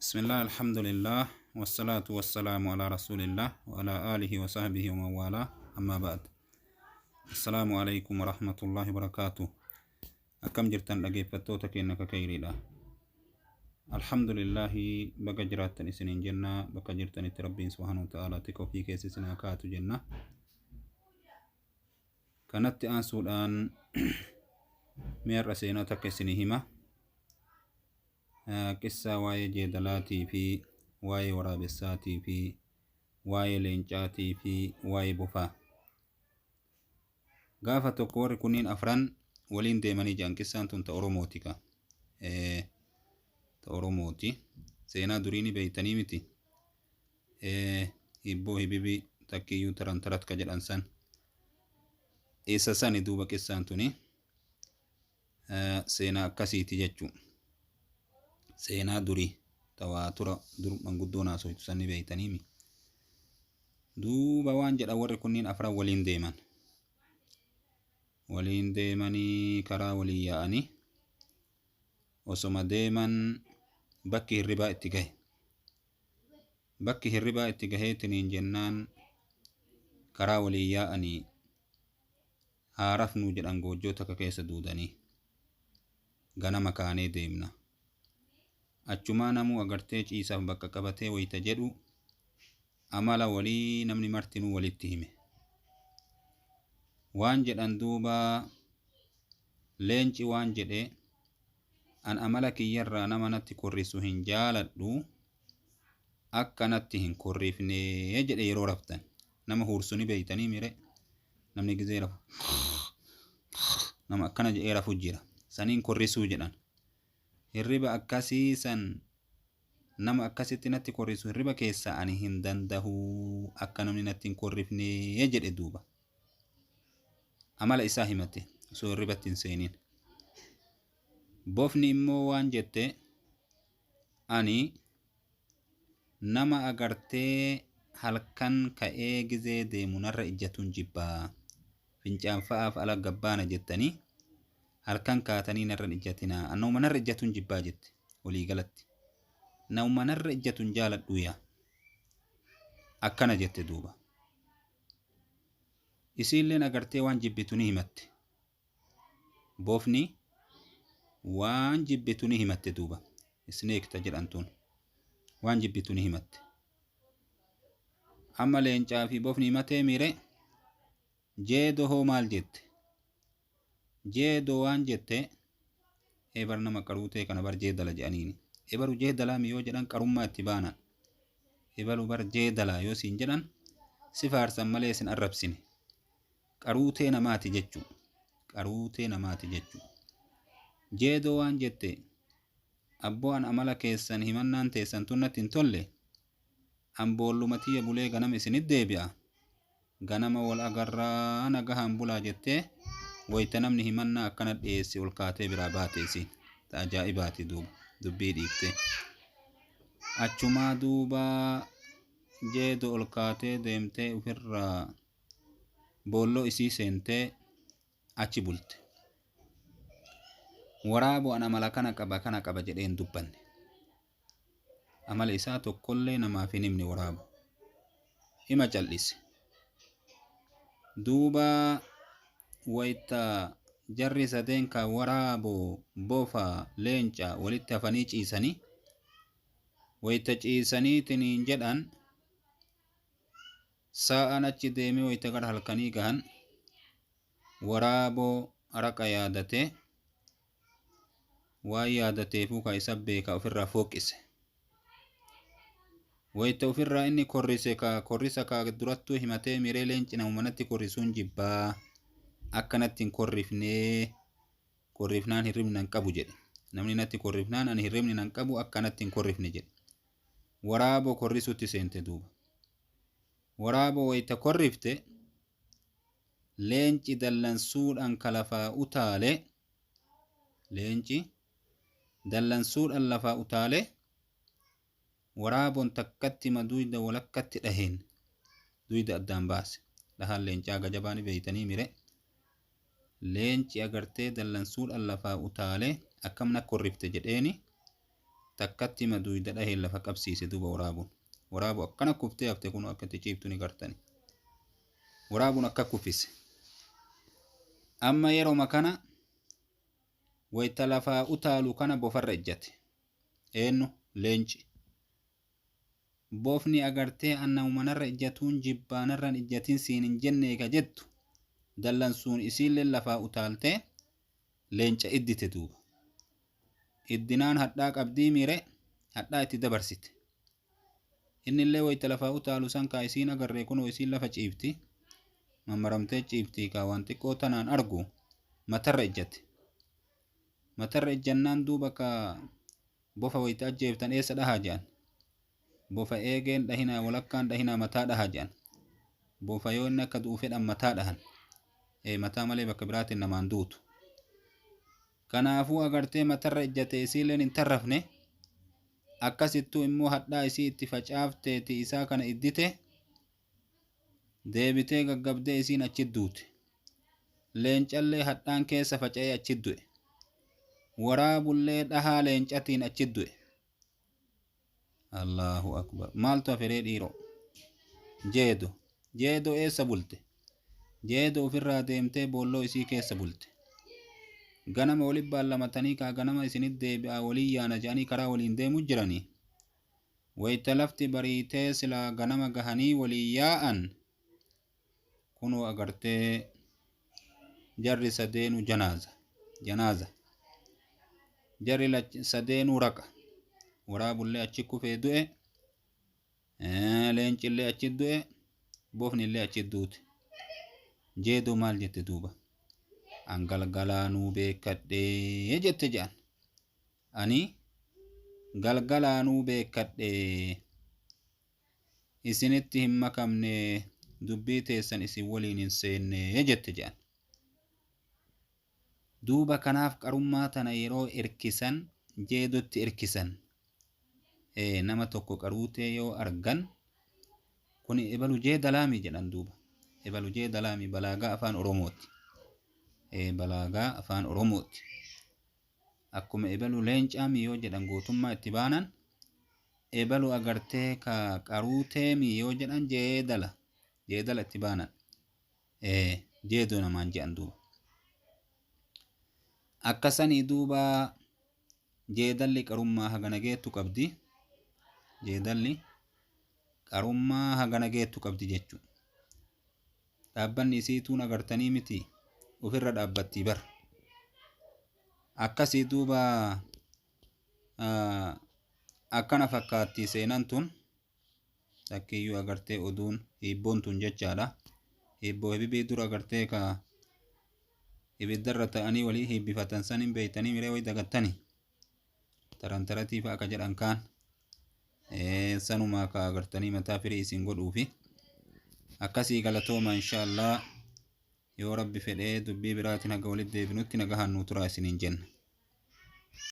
بسم الله، الحمد لله، والصلاة والسلام على رسول الله وعلى آله وصحبه ومن والاه، أما بعد، السلام عليكم ورحمة الله وبركاته. Akkam jirtan dhaggeeffattoota keenya kakayriidha? Alhamdulillahi, baga jiraattan isiniin jenna. Bakka jirtanitti Rabbiin subhaanahu wa ta'aalaa tika ofii keessa isin haa kaatu jenna. Kanatti aansuudhaan mee har'a seenaa takka isinii hima. Qissaa waa'ee jeedalaatii fi waa'ee waraabessaatii fi waa'ee leencaatii fi waa'ee bofaa. Gaafa tokko warri kunniin afran waliin deemanii jiran. Qissaan tun ta Oromooti ka. Ta Oromooti. Seenaa durii ni beeytanii miti. Hibboo hibibii takkiyyuu tarantarat ka jedhan san. Isa sani duuba qissaan tuni seenaa akkasiiti jechuu. Seenaa durii tawaa tura dur manguddoon haasoytu san ni beeytaniimi. Duuba waan jedhan, warri kunniin afran waliin deeman. Waliin deemanii karaa walii yaa'anii osoma deeman bakki hirribaa itti gahe. Bakki hirribaa itti gaheetiniin jennaan karaa walii yaa'anii haa rafnuu jedhan. Goojjoo takka keessa duudanii ganama kaanee deemna. Achumaa namuu agartee ciisaaf bakka qabatee wayita jedhu amala walii namni martinuu walitti hime. Waan jedhan duuba, leenci waan jedhe, "An amala kiyyarraa nama natti korrisu hin jaaladhu, akka natti hin korrifnee," jedhe. Yeroo raftan nama huursu ni beeytanii mire? Namni gizee rafu nama akkana jedhee rafu jira. Saniin korrisuu jedhan. Hirriba akkasii san nama akkasitti natti korrisu hirriba keessa ani hin dandahuu, akka namni natti hin korrifnee jedhe. Duuba amala isaa himate osoo hirribatti hin seeniin. Bofni immoo waan jette, "Ani nama agartee halkan ka'ee gizee deemu narra ijjatuun jibbaa. Fincaan fa'aaf ala gabbaana jettanii halkan kaatanii narra hin ijjatinaa. Nama narra ijjatuun jibbaa," jette. Walii galatti nama narra ijjatuun jaaladhu yaa akkana jette. Duuba isiilleen agartee waan jibbitu ni himatte. Bofni waan jibbitu ni himatte. Duuba snake ta jedhamtuun waan jibbitu ni himatte. Amma leencaa fi bofni himatee miire. Jeedo hoo maal jette? Jeedo waan jette, ebar nama qaruutee kana bar jeedala jedhaniini. Ebaru jeedalaa mi yoo jedhan qarummaa itti baanan. Ebalu bar jeedalaa yoo siin jedhan si faarsan malee sin arrabsine. Qaruutee namaati jechuu, qaruutee namaati jechuu. Jeedoo waan jette, "Abboo, an amala keessan himannaan teessan tun natti hin tolle. An boolluma tiyya bulee ganama isinit deebi'a. Ganama wal agarraa, nagahaan bulaa," jettee wayita namni himannaa akkana dhiyeesse ol kaatee biraa baate isiin. Ta ajaa'ibaati duuba dubbii dhiifte. Achumaa duuba jeedo ol kaatee deemtee ofirraa boolloo isii seentee achi bulte. Waraaboo an amala kana qaba, kana qaba jedhee hin dubbanne. Amala isaa tokkollee namaaf hin himne waraabo. Hima cal'ise. Duuba wayita jarri sadeen ka waraaboo, bofa, leenca walitti hafanii ciisanii, wayita ciisaniitiniin jedhan sa'aan achi deemee wayita gara halkanii gahan waraaboo raqa yaadatee, waan yaadateefuu ka isa beeka ofirraa fooqise. Wayita ofirraa inni korrise ka korrisa ka durattuu himatee miree, leenci nama manatti korrisuun jibbaa, akka natti hin korrifnee, korrifnaan hirribni nan qabu jedhe. Namni natti korrifnaan ani hirribni nan qabu, akka natti hin korrifne jedhe. Waraaboo korrisuutti seente duuba. Waraaboo wayita korrifte leenci dallansuudhaan ka lafaa utaale, leenci dallansuudhaan lafaa utaale, waraaboon takkatti ma duyda walakkatti dhaheen duyda addaan baase. Dhahaan leencaa gajabaa ni beeytanii mire? Leenci agartee dallansuudhaan lafaa utaale, akkam na korrifte jedheeni. Takkatti maduuyda dhaheen lafa qabsiise duuba waraabuun. Waraabu akkana kuftee hafte kun akka itti ciibtu ni gartani. Waraabuun akka kuffise. Amma yeroo kana wayita lafaa utaalu kana bofarra ejjate. Eenyu? Leenci. Bofni agartee annamumanarra ejjatuun jibbaanarran ejjatiin siin hin jenne ka jettu dallansuun isiillee lafaa utaaltee leenca iddite duuba. Iddinaan hadhaa qabdii miire hadhaa itti dabarsite. Innillee wayita lafaa utaalu san kaa isiin agarree kunoo isiin lafa ciibti. Mammaramtee ciibti kaa waan xiqqoo tanaan argu matarra ejjate. Matarra ejjannaan duuba kaa bofa wayita ajjeeftan eessa dhahaa jedhan. Bofa eegeen dhahinaa walakkaan dhahinaa mataa dhahaa jedhan. Bofa yoo inni akka du'u fedhan mataa dhahan. Mataa malee bakka biraatiin namaan duutu. Kanaafuu agartee matarra ejjate isiilleen hin tarrafne. Akkasittuu immoo hadhaa isii itti facaafteeti isaa kana iddite deebitee gaggabdee isiin achi duute. Leencallee hadhaan keessa faca'ee achi du'e. Waraabullee dhahaa leencatiin achi du'e. Allahu akbar. Maaltu haferee dhiiroo? Jeedo. Jeedo eessa bulte? Jeedo ofirraa deemtee boolloo isii keessa bulte. Ganama walitti baallamatanii kaa ganama isinit deebi'aa walii yaana jedhanii karaa waliin deemu jiranii. Wayita lafti bariitee silaa ganama gahanii walii yaa'an kunoo agartee jarri sadeenu janaaza. Janaaza. Jarri sadeenuu raqa. Waraabullee achi kufee du'e. Leencillee achi du'e. Bofnillee achi duute. Jeedoo maal jette duuba? An galgalaanuu beekadhee jette jedhan. Ani galgalaanuu beekadhee isinitti hin makamne dubbii teessan isin waliin hin seenne jette jedhan. Duuba kanaaf qarummaa tana yeroo erkisan jeedotti erkisan. Nama tokko qaruutee yoo argan kun ebalu jeedalaami jedhan duuba. Ebalu jeedalaami balaagaa afaan Oromooti. Balaagaa afaan Oromooti. Akkuma ebalu leencaami yoo jedhan gootummaa itti baanan ebalu agartee ka qaruuteemi yoo jedhan jeedala. Jeedala itti baanan. Jeedoo namaan jedhan duuba. Akkasanii duuba jeedalli qarummaa hagana geettu qabdi. Jeedalli qarummaa hagana geettu qabdi jechuudha. Dhaabbanni isiituun agartanii miti ofirra dhaabbattii bar. Akkasii duuba akkana fakkaatti seenan tun takkiyyuu agartee oduun hiibboon tun jechaadha. Hiibboo hibibii dura agartee ka ibiddarra ta'anii walii hiibbifatan san hin beeytanii miree wayi dagattanii. Tarantaratii fa'a ka jedhan kaan sanumaa ka agartanii mataa firii isin godhuufi. Akkasii galatooma inshaallah yoo rabbi fedhee dubbii biraatiin haga walitti deebinutti nagahaan nuu turaa isiniin jenna.